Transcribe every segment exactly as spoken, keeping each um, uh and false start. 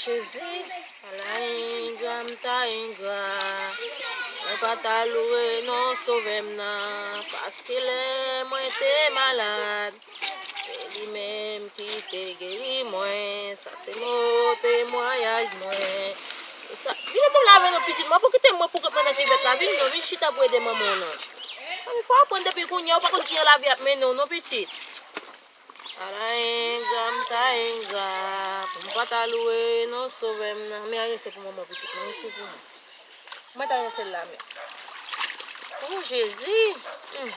Jezi, ala engra m ta engra. Mwen pa ta lwe non Sovè m nan, paske lè mwen te malad, se li menm ki te geri mwen. Sa se mo temwayaj mwen. Sa, vin ann lave non pitit mwen, pou kite mwen pou kont mwen nan kivèt la, vin non, vin chita pou ede manman w non. Fò w aprann depi kounye a, ou pa konn kijan lavi ap mennen w non pitit. Ala engra m ta engra, pou m pa ta lwe non Sovè m nan. Men anyen se pou manman pitit mwen, anyen se pou mwen. Mwen ta rense l la men. O Jezi! Hmm.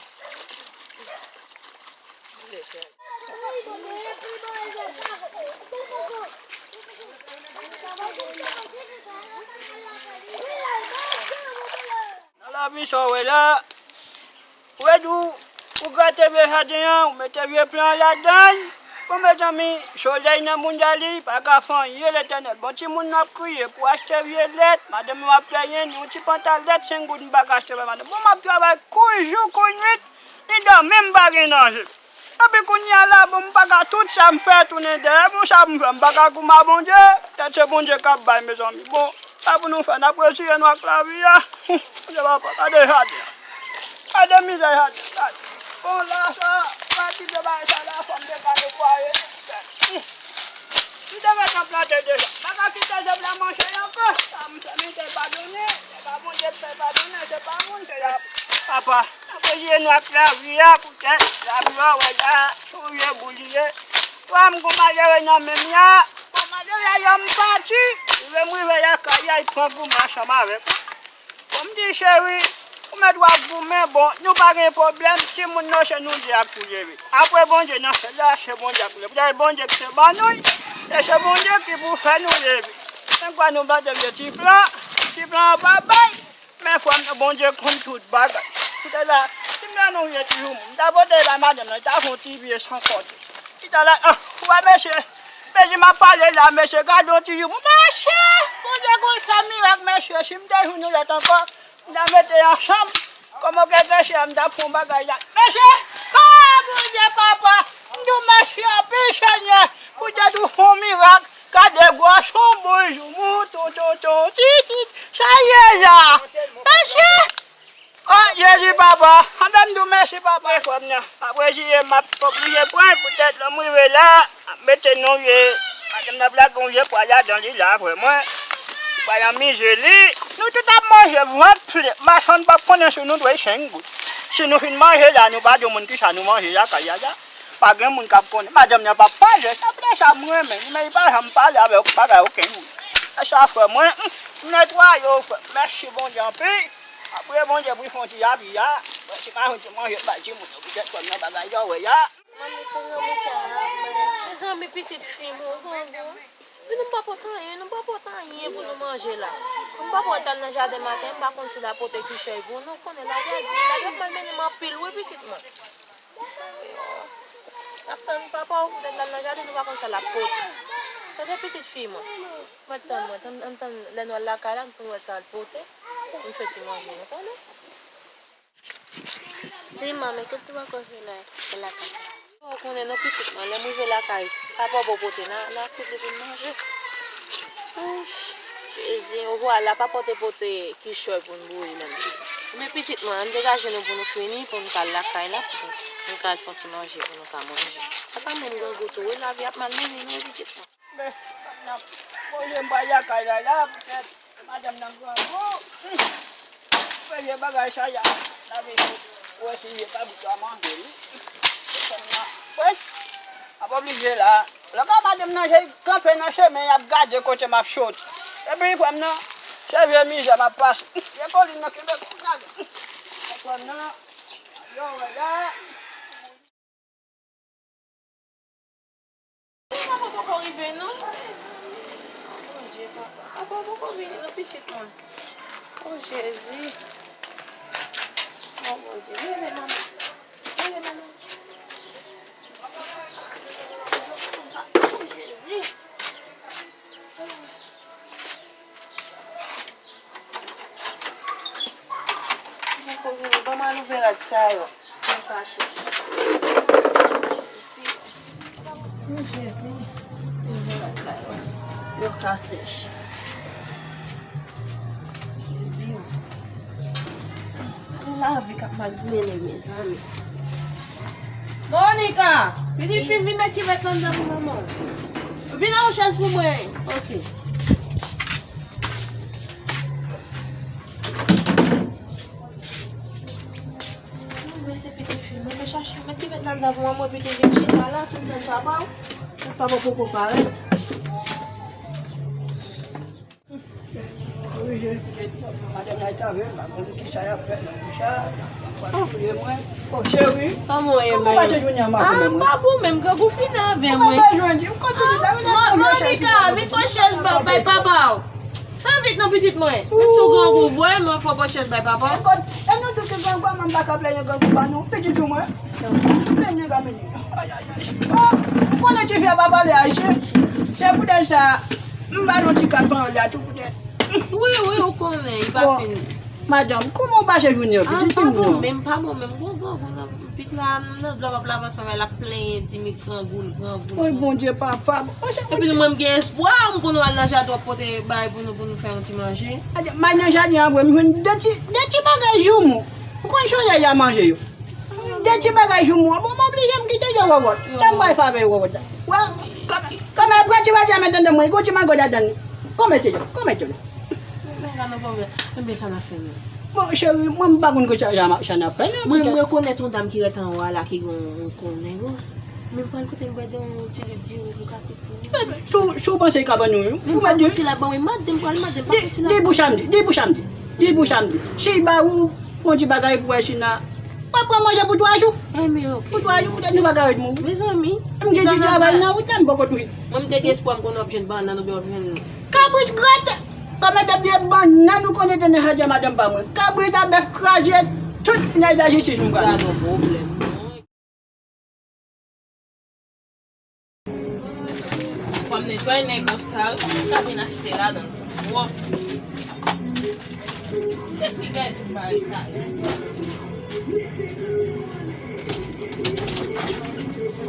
Nan lavi sa w wè la, ou wè di w, ou grate vye jaden an, ou mete vye plan ladan l. Bon, mezanmi, solèy nan mounda li, pa ka fè anyen, Letènèl. Bon, timoun nan ap kriye pou achte vye lèt, madanm yo ap plenyen, ni yon ti pantalèt senk goud m pa ka achte bay madanm. Bon, m ap travay kou jou kou nwit, ni dòmi m pa gen nan je. Epi kounye a la, bon, m pa ka tout sa m fè tounen dèyè. Bon, sa m fè, m pa ka goumen a Bondye. Petèt se Bondye k ap bay, mezanmi. Bon, sa pou nou fè, n ap reziye nou ak lavi a. Bondye papa, gade jaden an. Gade mizè jaden an, gade. Bon, la sa, pati de bagay sa la, fò m te ka netwaye. M te gentan plante deja. M pa ka kite zèb la manje l ankò. Sa m fè, m te padone. Se pa Bondye k fè padone, se pa moun, se la. Papa. Apre je nou ak lavi a, poutèt lavi a, wè la, se yon vye boul li ye. Frè m, gon malere nan men m ya, gon malere a, m pati. Rive m rive lakay la, li pran goumen ansanm avèk mwen. Bon, m di, cheri, ou mèt w ap goumen, bon, nou pa gen pwoblèm, timoun nou, se nou de ak pou leve. Apre Bondye nan syèl la, se Bondye ak pou leve. Poutèt Bondye ki te ban nou, e se Bondye ki pou fè nou leve. Men kwa nou plante vye ti plan, ti plan an pa bay. Men frè m nan, Bondye konn tout bagay. Poutèt la, si m te nan yon ti jou, m ta pote bay madanm nan, li ta fè yon ti vye san konte. Li ta la, ah, ou wè mesye, mesye m ap pale la, mesye, gade yon ti jou, mesye, Bondye konn fè mirak, mesye, si m te jwenn yon lèt ankò, m ta mete ansanm, kòman ke mesye a, m ta fè yon bagay la. Mesye, ah, Bondye papa, m di w mèsi anpil, Senyè, poutèt ou fè yon mirak. Gade gwoson bouj ou mouton tonton titit, sa ye la. Mesye! Oh, Jezi papa, anben m di w mèsi papa. Frè m nan, m ap reziye m, m ap oblije pran poutèt lè m rive la, m ap mete non vye, madanm nan ap lage yon vye pwa ladan li la, frè mwen. Pwa l anmize li. Nou tout ap manje vant plen. Machann p ap konnen si nou dwe senk goud. Si nou fin manje la, nou pa di moun kisa nou manje lakay la la. Pa gen moun k ap konnen. Madanm nan p ap pale. Sa vle sa m renmen li, men li pa janm pale avèk bagay okenn moun. E sa frè mwen, hmm, m netwaye w frè m. Mèsi Bondye anpil. Apre Bondye pou l fè yon ti lavi a. Mwen si pa yon ti manje bay timoun yo poutèt frè m nan bagay sa w wè a. Manmi, tou granmoun sa ap manje. Mezanmi, pitit fi m, ou gon gou. Vin nou pa pote anyen, nou pa pote anyen pou nou manje la. Nou pa pote al nan jaden maten, m pa konn si l ap pote kichòy pou nou. Konnen lavi a di, lavi ap malmennen m anpil wi pitit mwen. N ap tann papa w poutèt l al nan jaden, nou pa konn sa l ap pote. Tande pitit fi mwen. Mwen tann mwen, tann, ann tann lè nou al lakay la, nou konn wè sa l pote. Pou n fè ti manje nou, tande? Wi, manmi, tout tou ankò se la, se lakay. Ou konnen non pitit mwen, lè m rive lakay, sa papa w pote nan, nan kit li pou n manje. Ouch, Jezi, ou wè la pa pote pote kichòy pou n bouyi menm. Men pitit mwen, ann degaje nou pou nou fini, pou n ka al lakay la, pou n ka al fè yon ti manje pou nou ka manje. Papa mwen m grangou tou, wi, lavi ap malmennen nou, wi, pitit mwen. Men, madanm nan, bon, je m pral lakay la, la, poutèt madanm nan grangou. Hmm. Premye bagay sa, y a lave sou, wè si je pa bout a manje, wi. Madanm nan, wi. M ap oblije la. Lè madanm nan, je kanpe nan chemen, y ap gade kote m ap soti. Epi, frè m nan, se vye mizè m ap pase. Hmm. Vye kolin nan kenbe kou gade. Hmm. Frè m nan, yo, wè la. Papa poko rive non. Bondye, papa. Papa poko vini non, pitit mwen. O Jezi. O Bondye. Leve, manman. Leve, manman. O Jezi. Poko vini. Ban m al ouvè rad sa yo. Mwen fache. O Jezi, ouvè rad sa yo. Yo Sa sèch. Jezi. Lavi k ap mal mennen, mezanmi. Monica, vin, vin, vin met kivèt lan anndan pou manman. Vin ak yon chèz pou mwen osi. Mwen se pitit fi, mwen te chache, mwen te met nan davou an, mwen pete vin chita la, pou m tann papa w. Papa w poko parèt. Wi, je, madanm nan ta vle, m pa konn kisa y ap fè nan bouch la, fwa touye mwen. Oh, cheri. Kòman w ye, kòman w pase jounen an, mwen? Ah, m pa bon menm, grangou fini avè mwen. Kòman w pa jwenn li? Ou konn pitit la, ou lè Monica, vin pran chèz ba, bay papa w. Fè vit non, pitit mwen. Menm si w grangou vre, mwen fò pran chèz bay papa w. Kot, e nou tout ki grangou, mwen m pa ka plenyen grangou pa nou. Pitit ou mwen. Plenyen gamini. Ay, ay, ay. Oh, ou konnen tifi a pa pale ayisyen. Se poutèt sa, m ba nou ti kat panyòl la tou poutèt. Wi, wi, ou konnen, li pa fini. Madanm, kòman w pase jounen an, pitit? Ah, pa bon menm, pa bon menm. Gon grangou nan pis la, nan dlo m ap lave ansanm avè l, l ap plenyen, di m grangou, l grangou. Woy, Bondye, papa. Epi nou, mwen, m gen espwa, m konn al nan jaden, w ap pote bagay pou nou, pou nou fè yon ti manje. Ade, m al nan jaden an vre, m jwenn de ti, de ti bagay joumou. Ou konn solèy la manje yo. De ti bagay joumou an. Bon, m oblije m kite yo wòwòt. Sa m pral fè avè yo wòwòt la? Wè, kòm, kòm e pran ti bagay a met anndan mwen, e gon ti mango ladann. Kon mete yo, kon mete yo. Mwen pa gen pwoblèm. Enben, sa n ap fè menm? Bon, cheri, mwen, m pa konn ki sa, sa n ap fè non. Mwen, m rekonèt yon dam ki rete anwo a la, ki gen yon, yon kòm negòs. Men m pral kote m bwè de yon ti liv diri pou ka kout pou li. Si w, si w panse li ka ban nou, wi. Men m pa konn si l ap ban mwen, m ap di m pral mande, m pa konn si l ap ban mwen. Di pou samdi, di pou samdi. Di pou samdi. Si l ba ou yon ti bagay pou wè si n a, w ap pran manje pou twa jou. Enben, oke. Pou twa jou, poutèt nou pa ka ret mouri. Mezanmi. M gen ti travay nan wout la, m poko touche. Mwen, m te gen espwa m konn w ap jwenn bannann oubyen w ap jwenn Kabrit grate. Kòm e depi e bannann ou konnen te nan jaden madanm pa mwen. Kabrit a bèf kraze tout pinèz lajistis m pran. Gad yon pwoblèm non. Fò m netwaye negòs sa yo, tout moun ka vin achte ladan l twòp. Kiyès ki gaye tout bagay sa yo?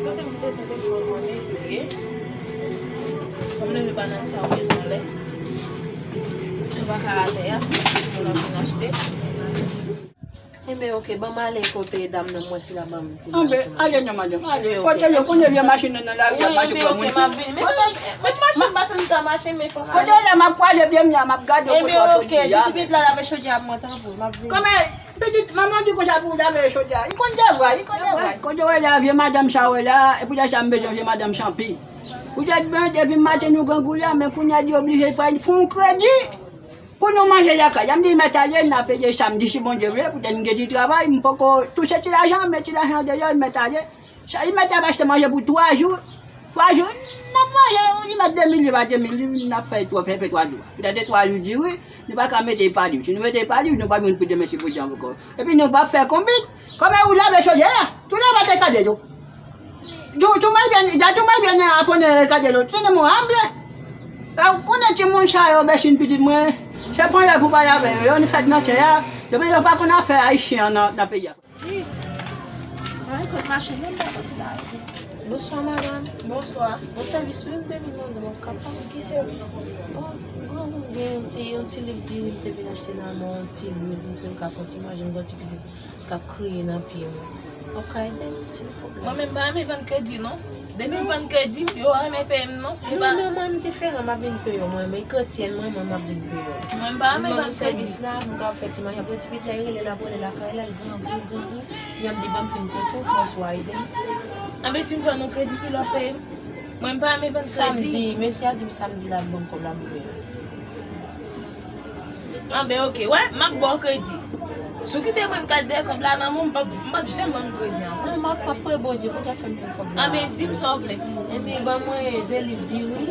Kote m kite telefòn mwen, mesye? Fò m leve bannann sa yo met anlè. Yo pa ka atè a, moun ap vin achte. Enben, oke, ban m ale kote dam nan, m wè si l ap ban m ti bagay. Anben, ale non, madanm, ale. Kote yo, kounye a vye machin nan nan lari, y ap mache pran moun. Wi, enben, oke, m ap vini. Men, men machin pase, nou ta mache, men fò m ale. Kote yo la, m ap kwaze pye m nan, m ap gade yo kote w ap soti a. Enben, oke, di ti pitit la lave chodyè a pou mwen, tanpri, m ap vini. Kòman, pitit, manman di konsa pou w lave chodyè a. Li konn devwa, li konn devwa. Kote w wè la, vye madanm sa w wè la, e poutèt sa m bezwen vye madanm chanpi. Poutèt, ben, depi maten nou grangou la, men kounye a li oblije pral fè yon kredi. Pou nou manje lakay la, m di l mèt ale, n a peye samdi si Bondye vle, poutèt m gen ti travay, m poko touche ti lajan, men ti lajan deyò, l mèt ale. Sa, li mèt ap achte manje pou twa jou. Twa jou, n ap manje, li mèt de mil liv a de mil liv, n ap fè twa, fè, fè twa jou. Poutèt se twa jou diri, nou pa ka mete li pa liv. Si nou mete li pa liv, nou p ap jwenn pou demen si Bondye vle ankò. Epi nou p ap fè konbit. Kòman ou lave chodyè a? Tou lave te kade yo. Yo, yo mai bien, ya yo mai bien a poner el cadelo. Tenemos hambre. Ou konnen timoun sa yo, bezwen pitit mwen. Se pran yo pou pale avè yo. Yo ni fèt nan tè a. Yo, yo pa konn afè ayisyen an nan, nan peyi a. Wi. Mwen kot machin nan, mwen soti la. Bonswa, madanm. Bonswa. Bon sèvis, wi, m te vin mande, mwen kapab. Ki sèvis? Bon, mwen gen yon ti, yon ti liv diri, m te vin achte nan men yon ti lwil, m di m ka fè yon ti manje, m gen yon ti pitit k ap kriye nan pye mwen. W ap ka ede m, silvouplè? Mwen menm pa renmen vann kredi non. Depi m vann kredi, yo pa renmen peye m non. Se pa... Non, non, mwen m diferan, m ap vin peye w. Mwen, mwen kretyèn, mwen, mwen, m ap vin peye w. Mwen m pa renmen vann kredi. Sèvis la, m ka fè ti manje pou ti pitit la, li rele l ap rele lakay la, li grangou, grangou. Li ap di ban m fin kote w, pran swen ede m. Anben si m vann ou kredi, kilè w ap peye m? Mwen m pa renmen vann kredi. Samdi, mesye a di m samdi l ap ban m kòb la pou peye. Anben, oke. Wè, m ap ba w kredi. Si w kite mwen, m ka dèyè kòb la nan men w, m p ap, m p ap janm ban nou kredi ankò. Non, m ap, m ap priye Bondye pou l ta fè m pran kòb la. Anben, di m sa w vle. Epi, ban mwen de liv diri.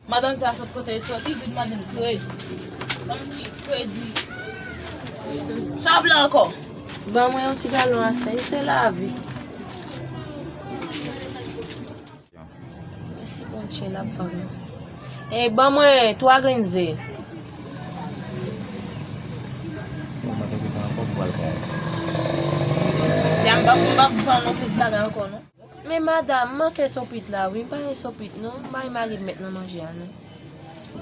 Madanm sa sot kote l soti, di l mande m kredi. Kòmsi kredi. Sa w vle ankò? Ban mwen yon ti galon a sèl, se lavi. Mèsi Bondye, l ap vann. E ban mwen twa grenn ze. Mwen te bezwen ankò pou al pran. Ya m p ap, m p ap vann nou plis bagay ankò non. Men madanm, m manke sopit la wi, m pa gen sopit non. M bay mari m met nan manje a non.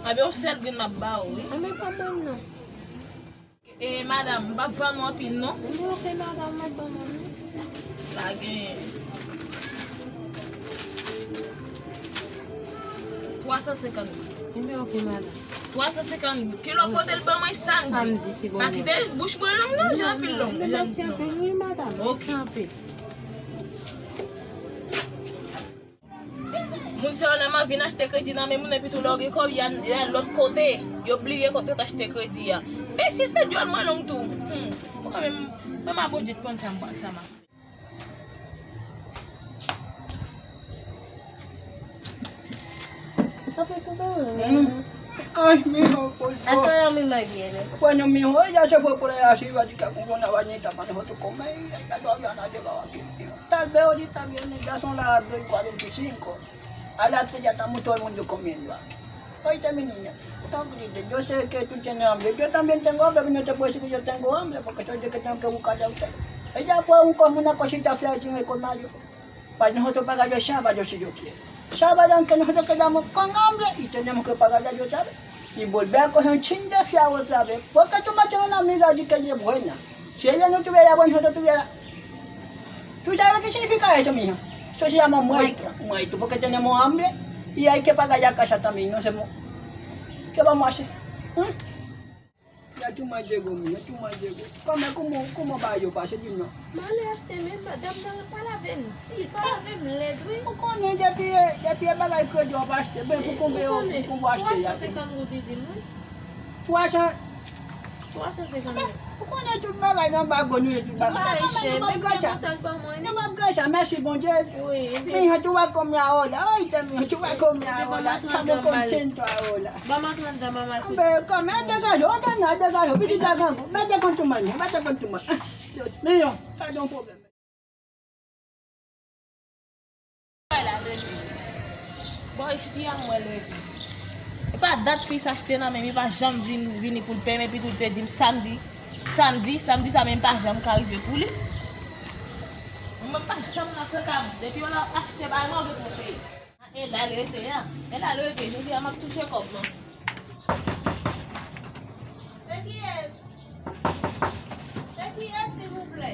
Anben, yon sèl grenn m ap ba ou, wi. Anben, pa ban m non. E, madanm, m p ap vann ou anpil, non. Anben, oke, madanm, m ap ban mwen, wi. La gen twa san senkant goud. Anben, oke, madanm. Twa san senkant goud. Kilò pote l ban mwen samdi. Samdi, si Bondye vle. Pa kite bouch mwen long, non, jan anpil long. Mèsi anpil, wi, madanm. Mèsi anpil. Moun sa yo nòmalman vin achte kredi nan men moun, epi tou lè yo gen kòb, y al, y al lòt kote. Yo bliye kote yo t achte kredi a. Mèsi, fè dyòl mwen long tou. Hmm. Mwen menm, mwen, a Bondye t konn sa m, sa m ap fè. Ay, mijo, por Favor. Atò, mi mwen byen, men. Bueno, mijo, ella se fue por allá arriba, dice que compró una vainita para nosotros comer, y ya todavía no ha llegado aquí. Tal vez ahorita viene, ya son las dos y cuarenta y cinco. A las tres ya estamos todo el mundo comiendo aquí. Oíste, mi niña, está triste. Yo sé que tú tienes hambre. Yo también tengo hambre, pero no te puedo decir que yo tengo hambre, porque soy yo que tengo que buscarle a usted. Ella fue un, como una cosita fea y tiene con mayo. Para nosotros pagar el sábado, si Dios quiere. Sábado, aunque nosotros quedamos con hambre y tenemos que pagar, ya yo sabe. Y volver a coger un chin de fiado otra vez, porque tú me tienes una amiga allí que ella es buena. Si ella no tuviera buena, nosotros tuviera. ¿Tú sabes lo que significa eso, mija? Eso se llama muerto, muerto, porque tenemos hambre y hay que pagar la casa también, no sé, ¿qué vamos a hacer? ¿Mm? Ya tú más llegó, mija, tú más llegó. Kòman, kòman, kòman bagay yo pase, di m non? M ale achte, men madanm nan pa lave m di, pa lave m lèd, wi. Ou konnen depi, depi e bagay kredi w ap achte, men pou konbyen, pou konbyen w achte la? Twa san senkant goud li di m, wi. Twa san? Twa san senkant goud. Ou konnen tout bagay nan bago nou ye, tout bagay. Tout bagay chè, menm nan kontak pa mwen, wi. Nou p ap gen sa, mèsi Bondye. Wi, epi. Mija, tú vas con mi ahora, oíste, mija, tú vas con mi ahora. Estamos contentos ahora. Ban m antre anndan, ban m al fè. Anben, kòman, degaje w, antre anndan, degaje w, pitit la grangou. Mete kont sou mwen, mete kont sou mwen. Dios mío, sa se yon pwoblèm. Bon, isi a mwen leve. E pa dat fi sa achte nan men m, li pa janm vin, vini pou l peye m, epi tou li te di m samdi, samdi, samdi sa menm pa janm ka rive pou li. Mwen pa janm nan frekan, depi yon lè w ap achte bagay mwen, ou gen pou w peye. E la l rete a. E la l rete. Jodi a m ap touche kòb mwen. Se kiyès? Se kiyès, silvouplè?